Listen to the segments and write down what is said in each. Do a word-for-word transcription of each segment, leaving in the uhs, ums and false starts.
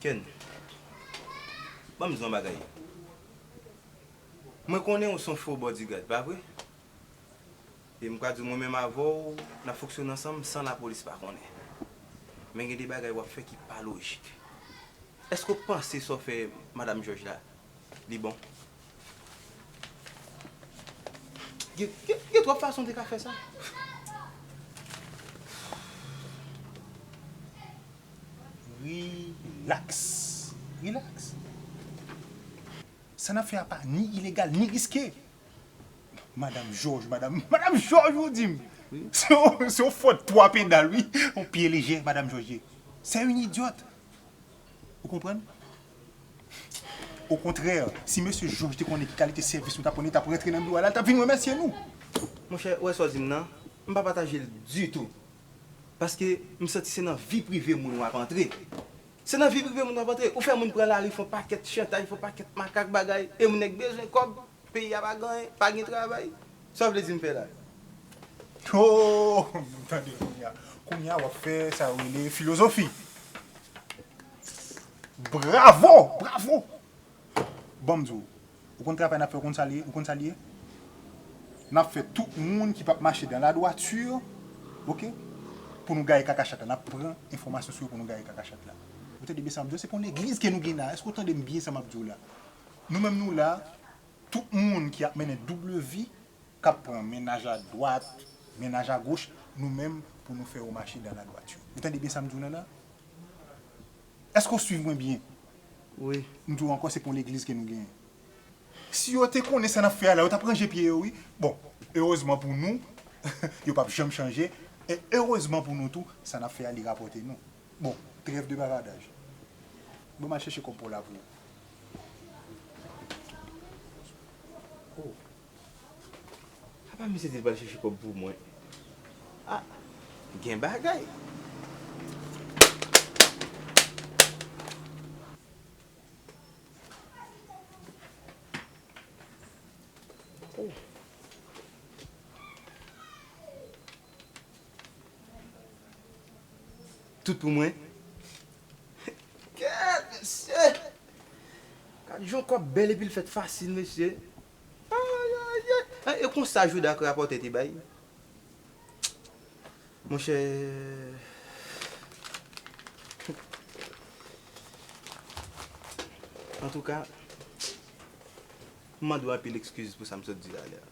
Ken, ban m di w yon bagay. Mwen konnen w se yon fo bodyguard, pa vre? E m ka di w, mwen menm avè w, n ap fonksyone ansanm san lapolis pa konnen. Men gen de bagay w ap fè ki pa lojik. Èske w panse sa w fè Madanm Jòj la, li bon? Gen, gen, gen twòp fason w te ka fè sa. Rilaks. Rilaks. Sa n ap fè a pa ni ilegal, ni riske. Madanm Jòj, madanm, madanm Jòj, ou di m. Se yon, se yon Ford twa pedal, wi. Yon pye lejè, madanm Jòj ye. C'est une idiote. Ou konprann? Okontrè, si mesye Jòj te konnen ki kalite sèvis nou t ap rann, li t ap rantre nan biwo a la, li t ap vin remèsye nou. Monchè, ou wè sa w di m nan? M pa pataje l ditou. Paske m santi se nan vi prive moun w ap antre. Se nan vi prive moun w ap antre. Ou fè moun pran lari, fè yon pakèt chantaj, fè yon pakèt makak bagay, e moun nèg bezwen kòb, peyi a pa gen anyen, pa gen travay. Sa w vle di m fè la? Oh! Tande kounye a. Kounye a, w ap fè sa yo rele filozofi. Bravo! Bravo! Ban m di w, ou konn travay n ap fè, ou konn sa l ye, ou konn sa l ye? N ap fè tout moun ki p ap mache dan ladwati, oke, pou nou gaye kaka chat la. N ap pran enfòmasyon sou yo pou nou gaye kaka chat la. Ou tande byen sa m ap di w? Se pa yon legliz ke nou gen la. Èske w tande m byen sa m ap di w la? Nou menm nou la, tout moun ki ap mennen double vi, k ap pran mennaj adwat, mennaj agoch, nou menm pou nou fè yo mache dan ladwati. Ou tande byen sa m di w la la? Èske w swiv mwen byen? Wi. M di w ankò, se pa yon legliz ke nou genyen. Si yo te konnen sa n ap fè a la, yo t ap ranje pye yo, wi. Bon, erezman pou nou, yo p ap janm chanje. E erezman pou nou tou, sa n ap fè a, li rapòte nou. Bon, trêve de bavardaj. Bon, m al chèche kòb pou w la pou ou. Oh. Apa misye di l pral chèche kòb pou mwen? Ah, gen bagay. Oh. Tout pou mwen. Kèt, mesye! Gad jan kòb bèl epi l fèt fasil, mesye. Ay, ay, ay. E konsa Jouda k rapòtè te bay? Monchè. Antouka, m mande w anpil ekskiz pou sa m sot di talè a.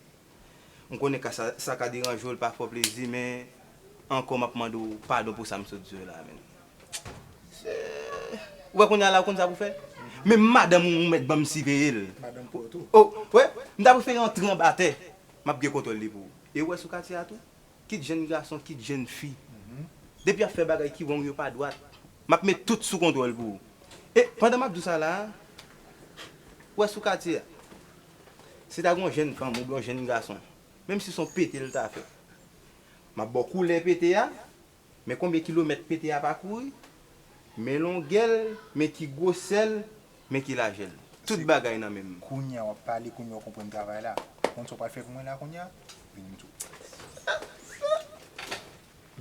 M konnen ka sa, sa ka deranje w, l pa fè w plezi, men ankò m ap mande w padon pou sa m sot di w la, menn. Ou wè kounye a la, ou konn sa pou fè? Menm madanm ou, ou mèt ban m siveye l. Madanm pou ou tou. Oh, wè, m ta prefere antre anba tè. M ap gen kontwòl li pou ou. E ou wè sou katye a tou? Kit jenn gason, kit jenn fi. Depi y ap fè bagay ki wrong, yo pa dwat. M ap met tout sou kontwòl pou ou. E pandan m ap di w sa la a, ou wè sou katye a, si ta gen yon jenn fanm oubyen yon jenn gason, menm si se yon pete l ta fè, m ap ba w koulè pete a, men konbyen kilomèt pete a pakouri, men longè l, men ki gwosè l, men ki lajè l. Tout bagay nan men m. Kounye a w ap pale, kounye a w konprann travay la. Ou konn sa w pral fè pou mwen la kounye a? Vini m di w.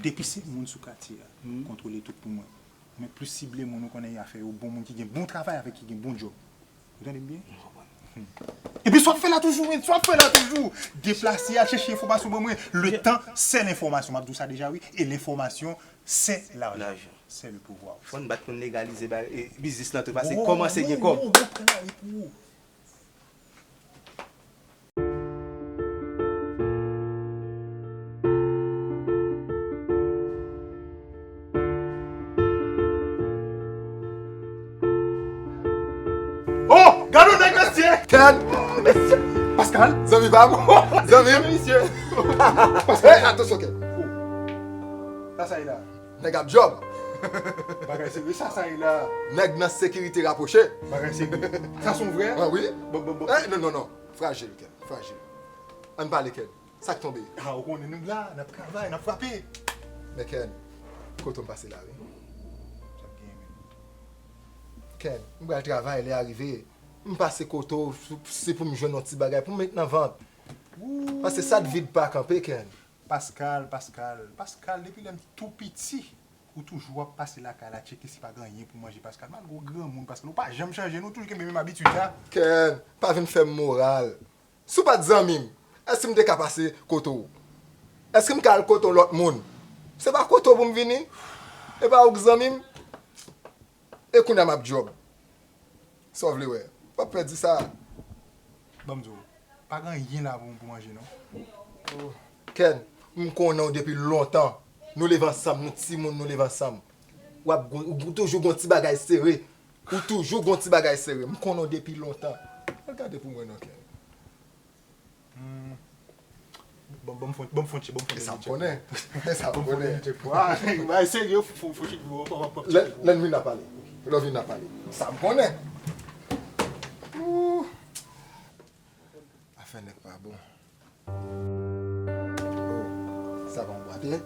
Depi se moun sou katye a, kontwole tout pou mwen. Men plis sible moun ou konnen y a fè yo bon moun ki gen bon travay avèk ki gen bon djòb. Ou tande m byen? Epi sa w ap fè la toujou, men sa w ap fè la toujou. Deplase, al chèche enfòmasyon ban mwen. Le temps, c'est l'information. M ap di w sa deja, wi. E lenfòmasyon, c'est l'argent. L'argent. C'est le pouvoir. Fò n bat pou n legalize ba-, e, biznis lan tou, paske kòmanse gen kòb. Gwo, gwo, gwo travay pou ou. Oh, gade yon nèg mesye! Ken! Pascal, zanmi pa m. Zanmi m. Mesye. Pascal, atansyon, Ken. Sa, sa ye la. Nèg ap djòb. Bagay serye, sa, sa ye la. Nèg nan sekirite rapwoche. Bagay serye. Sa se yon vrè? Ah, wi. Bon, bon, bon. Eh, non, non, non. Frajil, Ken. Frajil. Ann pale, Ken. Sa k tonbe? Ah, ou konnen nou la, n ap travay, n ap frape. Men Ken, kote m pase la, wi. Sa k genyen menm? Ken, m pral travay, lè a rive. M pase kote w, se pou m jwenn yon ti bagay pou m met nan vant. Paske sa t vide pa kanpe, Ken. Pascal, Pascal, Pascal, depi lè m tou piti, Ou toujou ap pase lakay la tcheke si pa gen anyen pou manje, Pascal. Malgre w granmoun, Pascal, ou pa janm chanje, non, ou toujou kenbe menm abitid la. Ken, pa vin fè m moral. Si w pa t zanmi m, èske m te ka pase kote w? Èske m ka al kote yon lòt moun? Se pa kote w pou m vini? E pa ou k zanmi m? E kounye a m ap djòb. Sa w vle wè? W ap pèdi sa. Ban m di w, pa gen anyen la pou, pou manje, non. Ken, m konnen w depi lontan. Nou leve ansanm, nou timoun, nou leve ansanm. W ap gon, ou toujou gon ti bagay sere. Ou toujou gon ti bagay sere. M konnen w depi lontan. Al gade pou mwen non, Ken. Hmm. Bon, bon, fon, bon, fon, bon, fon, e sa m konnen. E sa m konnen. Bon, fon, ah, ba, serye, fon, fon, fon, fon, fon, fon, lè, lè n vin ap pale. Lè n vin ap pale. Sa m konnen. Ooh. Afè nèg pa bon. Oh, sa pa yon bwate.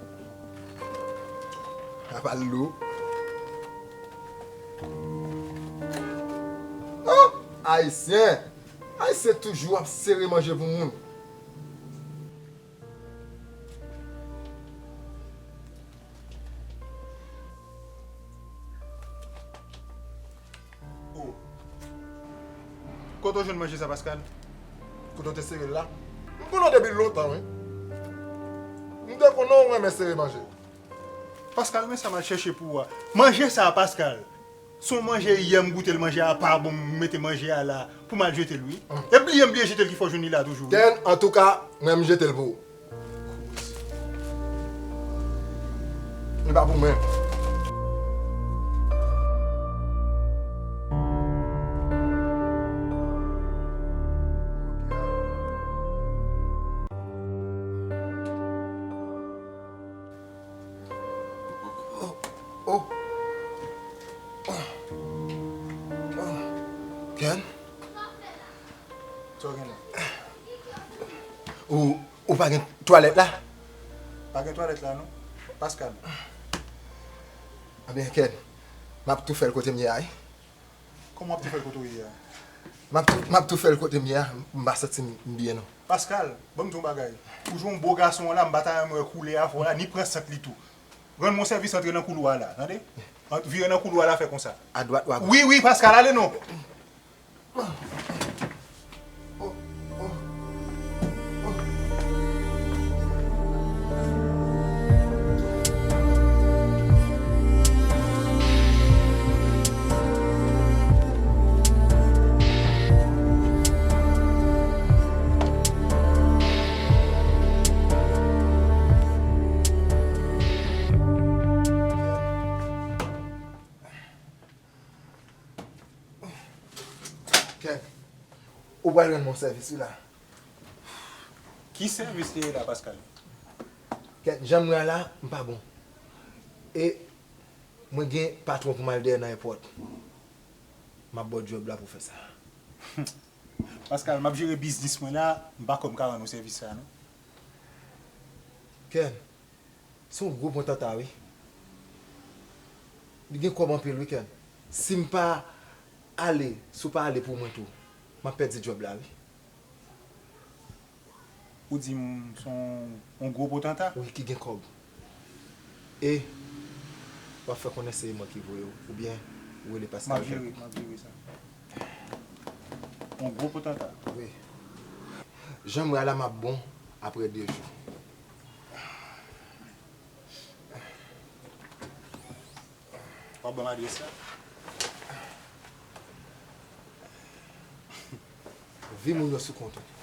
Apa l lou. Oh, Ayisyen. Ayisyen toujou ap sere manje pou moun. Oh. Kote w jwenn manje sa, Pascal? Kote w te sere l la? M konnen w depi lontan, wi. M te konnen w renmen sere manje. Pascal, men sa m al chèche pou ou a. Manje sa, Pascal. Se yon manje yè m goute l, manje a pa bon, m mete manje a la pou m al jete l, wi. E bliye m bliye jete l ki fè w jwenn li la toujou, wi. Ken, antouka, mwen m jete l pou ou. Li pa pou mwen. Oh, oh. Ken? Sa w gen la? Ou, ou pa gen twalèt la? Pa gen twalèt la, non. Pascal. Ebyen, Ken, m ap tou fè l kote m ye a, wi. Kòman w ap tou fè l kote w ye a? M ap tou, m ap tou fè l kote m ye a, m pa santi m byen, non. Pascal, ban m di w yon bagay. Ou jwe yon bo gason la, m pa ta renmen wè koulè a avè w la, ni pran sant li tou. Rann mwen sèvis, antre nan koulwa a la, tande? Ant, vire nan koulwa a la, fè konsa. Adwat ou agòch? Wi, wi, Pascal, ale non. Kèt. Ou pral rann mwen sèvis wi la. Ki sèvis li ye la, Pascal? Kèt, jan m ye a la, m pa bon. E mwen gen patwon pou m al dèyè nan èpòt. M ap ba w djòb la pou w fè sa. Pascal, m ap jere biznis mwen la, m pa kwè m ka rann ou sèvis sa non. Ken, se yon gwo potanta wi. Li gen kòb anpil wi Ken. Si m pa ale, si w pa ale pou mwen tou, m ap pèdi djòb la wi. Ou di m se yon, yon gwo potanta? Wi, ki gen kòb. E w ap fè konnen se mwen ki voye w, oubyen ou rele Pascal. M ap jere, m ap jere sa. Yon gwo potanta. Wi. Jan m wè a la, m ap bon apre de jou. W ap ban m adrès la? Vi moun yo sou kont ou.